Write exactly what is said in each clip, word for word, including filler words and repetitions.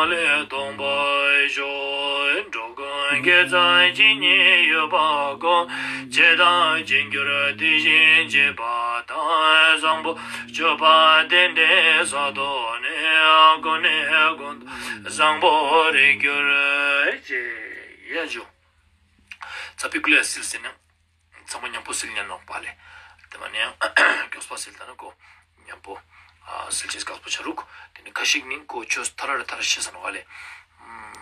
ལས་སྟོང་པར་ཤོག་འགྲོ་ཀུན་དགེ་རྩ་ཇི་སྙེད་ཡོད་པ་ཀུན། བྱས་དང་བྱེད་འགྱུར་དེ་བཞིན་བྱེད་པ་དང་། བཟང་པོ་སྤྱོད་པ་དེ་འདྲའི་ས་ཐོབ་ནས། ཀུན་ནས་ཀུན་ཏུ་བཟང་པོར་གྱུར་ཅིག་ཡ་ཇུ། ཙ་པིག་ཀུ་ལེ་སིལ་ཟེར་ན། ཚང་མ་མཉམ་པོ་སིལ་ཉན་ནོག་པ་ལེ། དེ་མ་ནེ་ཡང་མགྱོགས་པ་སིལ་ད་ན་ཁོ་མཉམ་པོ་ཨ་སིལ་ཅེས་དཀགས་པོ་ཆ་རུག་དེ་ནེ་ཁ་ཤིག་ནི་ཁོ་ཆོས་ཐ་ར་ར་ཐ་ར་ཤེས་ས་ནོག་པ་ལེ།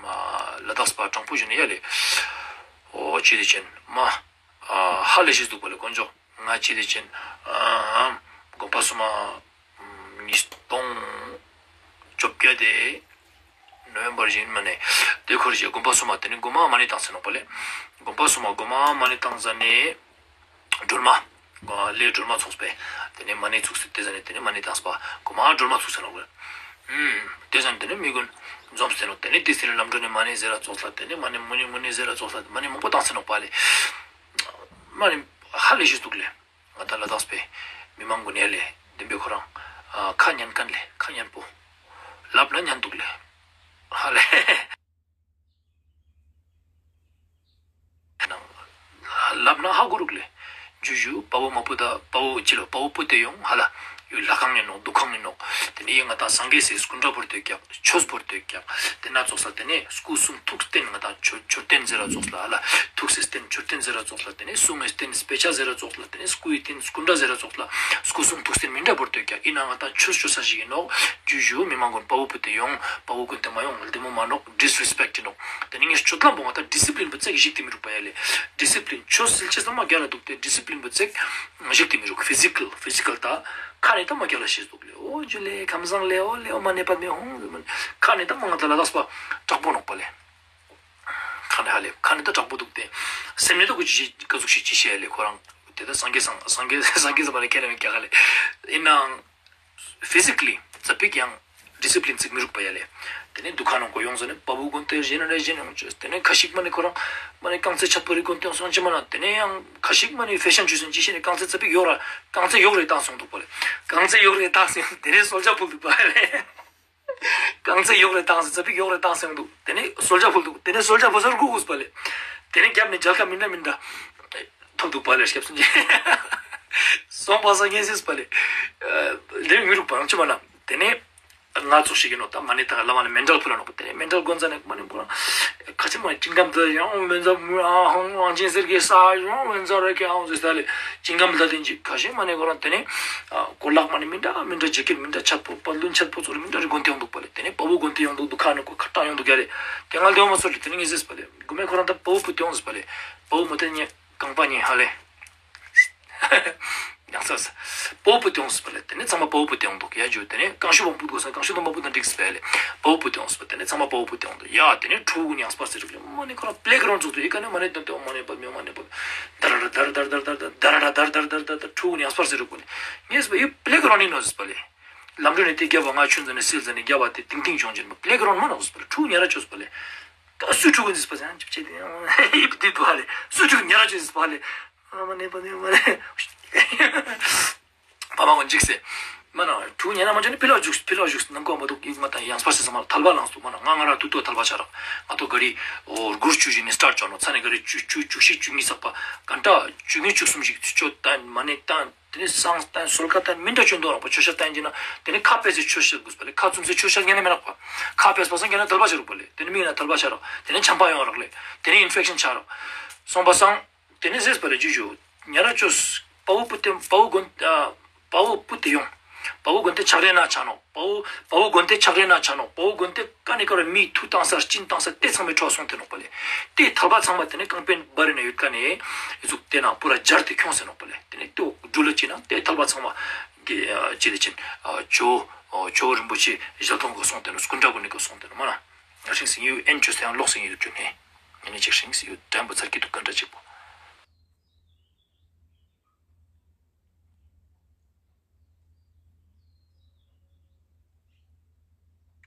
ཨ་ལ་དྭགས་པ་དྲང་པོ་ཞུ་ན་ཡ་ལེ། འོ་ཅི་དེ་ཅན་མ་ཨ་ཧ་ལས་ཤེས་འདུག་པ་ལེ་དཀོན་མཆོག་ང་ཅི་དེ་ཅན་ཨ་དགོན་པ་སོ་མ་ཉིས་སྟོང་བཅོ་བརྒྱད་དེ་ནོ་ཝེམ་བར་ཞིག་མ་ནེ་དེ་ཁོར་ཞིག་དགོན་པ་སོ་མ་དེ་ནེ་དགོན་མ་མ་ཎི་བཏང་ཟེར་ནོག་པ་ལེ། དགོན་པ་སོ་མ་དགོན་མ་མ་ཎི་བཏང་ཟ་ནེ་སྒྲོལ་མ་ལས་སྒྲོལ་མ་ཚོགས་པས་དེ་ནེ་མ་ཎི་ཚུགས་སེ་དེ་ཟ་ནེ་དེ་ནེ་མ་ཎི་བཏང་པ་དགོན་མ་སྒྲོལ་མ་ཚུགས་ཟེར་ནོག་པ་ལེ། ཨུམ་དེ་ཟ་ནེ་དེ་ནེ་མི་ཀུན་འཛོམས་ཟེར་ནོག་དེ་ནེ་དེ་ཟེར་ནེ་ལམ་འགྲོ་ནེ་མ་ཎི་ཟེར་ར་ཚོགས་ལ་དེ་ནེ་མ་ཎི་མ་ཎི་མ་ཎི་ཟེར་ར་ཚོགས་ལ་མ་ཎི་མང་པོ་བཏང་ཟེར་ནོག་པ་ལེ། མ་ཎི་ཧ་ལས་ཤེས་འདུག་ལེ། ང་ད་ལ་དྭགས་པའི་མི་མང་གུན་ཡ་ལེ་བདེན་པའི་ཁོ་རང་ཨ་ཁ་ཉན་ཁན་ལེ་ཁ་ཉན་པོ་ལབ་ན་ཉན་འདུག་ལེ། ཧ་ལས་ལབ་ན་ཧ་གོ་རུག་ལེ། ཇུ་ཇུ་དཔའ་བོ་མ་བུ་ད་དཔའ་བོ་ཅི་ལོ་དཔའ་བོ་བུ་དེ་ཡོང་ཧ་ལ་ཡུལ་ལྷ་ཁང་ཡིན་ནོག་འདུ་ཁང་ཡིན་ནོག་དེ་ནེ་ཡིན་ང་ད་སངས་རྒྱས་སི་སྐུ་འདྲ་བོར་དོད་ཀྱག་ཆོས་བོར་དོད་ཀྱག་དེ་ན་ཚོགས་ལ་དེ་ནེ་སྐུ་གསུང་ཐུགས་རྟེན་ང་ད་མཆོད་མཆོད་རྟེན་ཟེར་ར་ཚོགས་ལ་ཧ་ལ་ཐུགས་སི་རྟེན་མཆོད་རྟེན་ཟེར་ར་ཚོགས་ལ་དེ་ནེ་གསུང་ངི་རྟེན་དཔེ་ཆ་ཟེར་ར་ཚོགས་ལ་དེ་ནེ་སྐུའི་རྟེན་སྐུ་འདྲ་ཟེར་ར་ཚོགས་ལ་སྐུ་གསུང་ཐུགས་རྟེན་མི་འདྲ་བོར་དོད་ཀྱག་ཡིན་ན་ང་ད་ཆོས་ཆོས་ས་ཞིག་ཡིན་ནོག་ཇུ་ཇུ་མི་མང་གུན་དཔའ་བོ་བུ་དེ་ཡོང་དཔའ་བོ་གུན་དེ་མ་ཡོང་བདེ་མོ་མ་ནོག་ཌིས་རེ་སི་པེཀ་ཡིན་ནོག་དེ་ནེ་ངས་སྤྱོད་ལམ་པོ་ང་ད་ཌི་སི་པི་ལིན་པོ་ཙེག་ཞིག་དེ་མི་རུག་པ་ཡ་ལེ། ཌི་སི་པི་ལིན་ཆོས་སིལ་ཅེས་ལ་མ་རྒྱལ་ལ་འདུག་སྟེ་ཌི་སི་པི་ལིན་པོ་ཙེག་ཞིག་དེ་མི་རུག་ཕི་ཟི་ཀལ་ཕི་ཟི་ཀལ་ད་ཁ་ནེ་ད་མ་རྒྱལ་ལ་ཤེས་འདུག་ལེ། འོ་ཇུ་ལེ་ཁམས་བཟང་ལེ་འོ་ལེ་འོ་མ་ནེ་པ་མེ་ཧོང་ཁ་ནེ་ད་མ་ང་ད་ལ་དྭགས་པ་དྲག་པོ་ནོག་པ་ལེ། ཁ་ནེ་ཧ་ལེ་ཁ་ནེ་ད་དྲག་པོ་འདུག་སྟེ་སེམས་ནེ་ད་གུ་ཅི་ཀ་ཟུག་ཞིག་ཅི་ཤེས་ལེ་ཁོ་རང་དེ་ད་སངས་རྒྱས་སངས་སངས་རྒྱས་སངས་རྒྱས་ཟེར་བ་ལེ་ཁྱེད་རང་མི་རྒྱལ་ཁ་ལེ། ཡིན་ནའང་ཕི་ཟི་ཀ་ལི་ཙ་པིག་ཡང་ཌི་སི་པི་ལིན་ཙིག་མི་རུག་པ་ཡ་ལེ། དེ་ནེ་འདུ་ཁང་ནང་ཁོ་ཡོང་ཟ་ནེ་དཔའ་བོ་གུན་དེ་གཞན་རེ་གཞན་ཡོང་ཅེས་དེ་ནེ་ཁ་ཤིག་མ་ནེ་ཁོ་རང་མ་ནེ་རྐང་རྩེད་ཆད་པོ་རེ་གུན་དེ་སོང་ཅི་མ་ན་དེ་ནེ་ཡང་ཁ་ཤིག་མ་ནེ་ཕེ་ཤན་ཅུ་སོང་ཅི་ཤེས་ནེ་རྐང་རྩེད་ཙ་པིག་ཡོག་ར་རྐང་རྩེད་ཡོག་རེ་བཏང་སོང་འདུག་པ་ལེ། རྐང་རྩེད་ཡོག་རེ་བཏང་སོང་དེ་ནེ་གསོལ་ཇ་ཕུལ་འདུག་པ་ལེ། རྐང་རྩེད་ཡོག་རེ་བཏང་སོང་ཙ་པིག་ཡོག་རེ་བཏང་སོང་འདུག་དེ་ནེ་གསོལ་ཇ་ཕུལ་འདུག་དེ་ནེ་གསོལ་ཇ་ཕུལ་སར་སྒུག་སྒུག་པ་ལེ། དེ་ནེ་རྒྱབ་ནེ་མཇལ་ཁ་མི་འདྲ་མི་འདྲ་ཐོབ་འདུག་པ་ལེ་སྐྱབས་སུ་མཆི། སོང་པ་སང་ངས་ཟེར་པ་ལེ། ལེ་མི་རུག་པ་རང་ཅི་མ་ན་དེ་ནེ་ང་ཚོ་ཞིག་ཡིན་ནོག་ད་མ་ནེ་ད་ག་ལ་མ་ནེ་མེ་འདྲལ་ཕུལ་ལ་ནོག་པ་དེ་ནེ་མེ་འདྲལ་དགོན་ཚ་ནེ་མ་ནེ་པོ་རང་ཁ་ཆེ་མ་ནེ་ཅིང་ཀམ་དུ་ཡང་མེ་འཛམ་མུ་ཨ་ཧོང་ཝང་ཅིན་ཟེར་གི་ས་ཡང་མེ་འཛམ་ར་ཀེ་ཨང་ཟེར་ས་ལེ་ཅིང་ཀམ་དུ་དེན་ཅིག་ཁ་ཤེ་མ་ནེ་ཁོ་རང་དེ་ནེ་གོ་ལག་མ་ནེ་མི་འདྲ་མི་འདྲ་ཇེ་ཀེཊ་མི་འདྲ་ཆད་པོ་པ་ལུན་ཆད་པོ་ཚོ་རེ་མི་འདྲ་རེ་དགོན་དེ་ཡོང་འདུག་པ་ལེ། དེ་ནེ་དཔའ་བོ་དགོན་དེ་ཡོང་འདུག་འདུ་ཁ་ནེ་ཁོ་ཁ་ཏང་ཡོང་འདུག་ཡ་ལེ། དེ་ང་ལ་དེ་འོ་མ་ཚོ་ལེ་དེ་ནེ་ངས་ཟེར་པ་ལེ་དགོན་མེ་ཁོ་རང་ད་དཔའ་བོ་བུ་དེ་ཡོང་ཟེར་པ་ལེ། དཔའ་བོ་མོ་དེ་ཉེ་རྐང་པ་ཉེ་ཧ་ལེ། ཡང་ས་ས། དཔའ་བོ་བུ་དེ་ཡོང་ཟེར་པ་ལེ། དེ་ནེ་ཚང་མ་དཔའ་བོ་བུ་དེ་ཡོང་འདུག་ཡ་ཇུ། དེ་ནེ་རྐང་ཤུ་བོ་བུ་དགོས་ས་རྐང་ཤུ་དང་བོ་བུ་དང་འགྲིག་ཟེར་པ་ལེ། དཔའ་བོ་བུ་དེ་ཡོང་ཟེར་པ་དེ་ནེ་ཚང་མ་དཔའ་བོ་བུ་དེ་ཡོང་འདུག་ཡ་དེ་ནེ་ཕྲུ་གུ་ནི་ཡང་སྤར་ཟེར་རུག་ལེ། མ་ནེ་ཁོ་རང་པླེ་གི་རོན་ཛུགས་འདུག་ཡི་ཀ་ནེ་མ་ནེ་དོན་དེ་མ་ནེ་པ་མི་མ་ནེ་པ་དར་ར་དར་དར་དར་དར་དར་དར་ར་དར་དར་དར་དར་དར་ཕྲུ་གུ་ནི་ཡང་སྤར་ཟེར་རུག་གོ་ནི། ངས་ཟེར་པ་ཡི་པླེ་གི་རོན་ནི་ནོ་ཟེར་པ་ལེ། ལམ་འགྲོ་ནེ་དེ་རྒྱབ་པ་ང་ཆུན་ཟ་ནེ་སིལ་ཟ་ནེ་རྒྱབ་པ་དེ་ཏིང་ཏིང་ཅོང་ཅན་པ་པླེ་གི་རོན་མ་ནོ་ཟེར་པ་ལེ། ཕྲུ་གུ་ཉེ་ར་ཅོ་ཟེར་པ་ལེ། ད་སུ་ཕྲུ་གུ་ཟེར་པ་ཟེར་ཡང་ཅིབ་ཅེ་དེ་ཡང་ཡིབ་དེ་དུ་ཧ་ལེ། སུ་ཕྲུ་གུ་ཉེ་ར་ཅོ་ཟེར་པ་ལེ། ཨ་མ་ནེ་པ་ནེ་མ་ནེ། ཕ་མ་གོ་འཇིགས་སེ། མ་ན་ཕྲུ་གུ་ཉེ་ར་མ་ཅོ་ནི་ཕི་ལ་བཞུགས་ཕི་ལ་བཞུགས་ནང་ཀོ་མ་དུག་ཡིག་མ་ད་ཡང་སྤར་སེ་ས་མ་ཐལ་བ་ལངས་སུ་མ་ན་ང་ང་ར་ཏུ་ཏུ་ཐལ་བ་ཆ་རག་ང་ཏོ་ག་རི་འོ་སྒུར་ཆུ་ཞིག་ནི་སྟར་ཅོ་ནོ་ཚ་ནེ་ག་རི་ཆུ་ཆུ་ཆུ་ཤིག་ཆུ་གཉིས་ཚག་པ་ག་འདྲ་ཆུ་གཉིས་ཆུ་གསུམ་ཞིག་ཆུ་ཆོ་ད་མ་ནེ་ད། དེ་ནེ་སང་སྟན་སོལ་ཁ་སྟན་མི་འདྲ་ཆོས་འདུག་རག་པ་ཆོས་ཤ་སྟན་གྱི་ན་དེ་ནེ་ཁ་ཕེ་སེ་ཆོས་ཤ་དགོས་པ་ལེ། ཁ་བཙུམ་སེ་ཆོས་ཤ་ཉན་ན་མི་རག་པ། ཁ་ཕེས་པ་སང་གྱི་ན་ཐལ་བ་ཆ་རུག་པ་ལེ། དེ་ནེ་མིག་ན་ཐལ་བ་ཆ་རག་དེ་ནེ་ཆམ་པ་ཡོང་རག་ལེ། དེ་ནེ་ཨིན་ཕེག་ཤན་ཆ་རག་སོང་པ་སང་དེ་ནེ་ཟེར་པ་ལེ་ཇུ་ཇུ་ཉ་ར་ཅོས་དཔའ་བོ་བུ་དེ་དཔའ་བོ་དགོན་དཔའ་བོ་བུ་དེ་ཡོང་། དཔའ་བོ་དགོན་དེ་ཆག་རེ་ན་ཆ་ནོག་དཔའ་བོ་དཔའ་བོ་དགོན་དེ་ཆག་རེ་ན་ཆ་ནོག་དཔའ་བོ་དགོན་དེ་ཀ་ནེ་ཀ་ར་མི་ཐུ་བཏང་ས་སྤྱིན་བཏང་ས་དེ་ཚང་མའི་ཁྲོད་སོང་སྟེ་ནོག་པ་ལེ། དེ་ཐལ་བ་ཚང་མ་དེ་ནེ་རྐང་པའི་བར་ན་ཡོད་ཀ་ནེ་ཨི་ཟུག་དེ་ན་པུ་ར་སྦྱར་ཏེ་ཁྱོངས་སེ་ནོག་པ་ལེ། དེ་ནེ་དེ་འགྲུལ་ལ་ཅི་ན་དེ་ཐལ་བ་ཚང་མ་གི་ཅི་དེ་ཅན་ཇོ་ཇོ་བོ་རིན་པོ་ཆེ་ཞལ་མཐོང་གི་སོང་སྟེ་ནོག་སྐུ་འདྲ་གུན་ནི་གི་སོང་སྟེ་ནོག་མ་ན། ཧྲིང་སིང་ཡུ་ཨེན་ཅོ་སེ་ཡང་ལོག་སིང་ཡུ་ཅོ་ནེ། ཨེ་ནེ་ཅིག་ཧྲིང་སིང་ཡུ་དྲན་པོ་ཚར་གི་དུག་ག་འདྲ་ཅིག་པོ།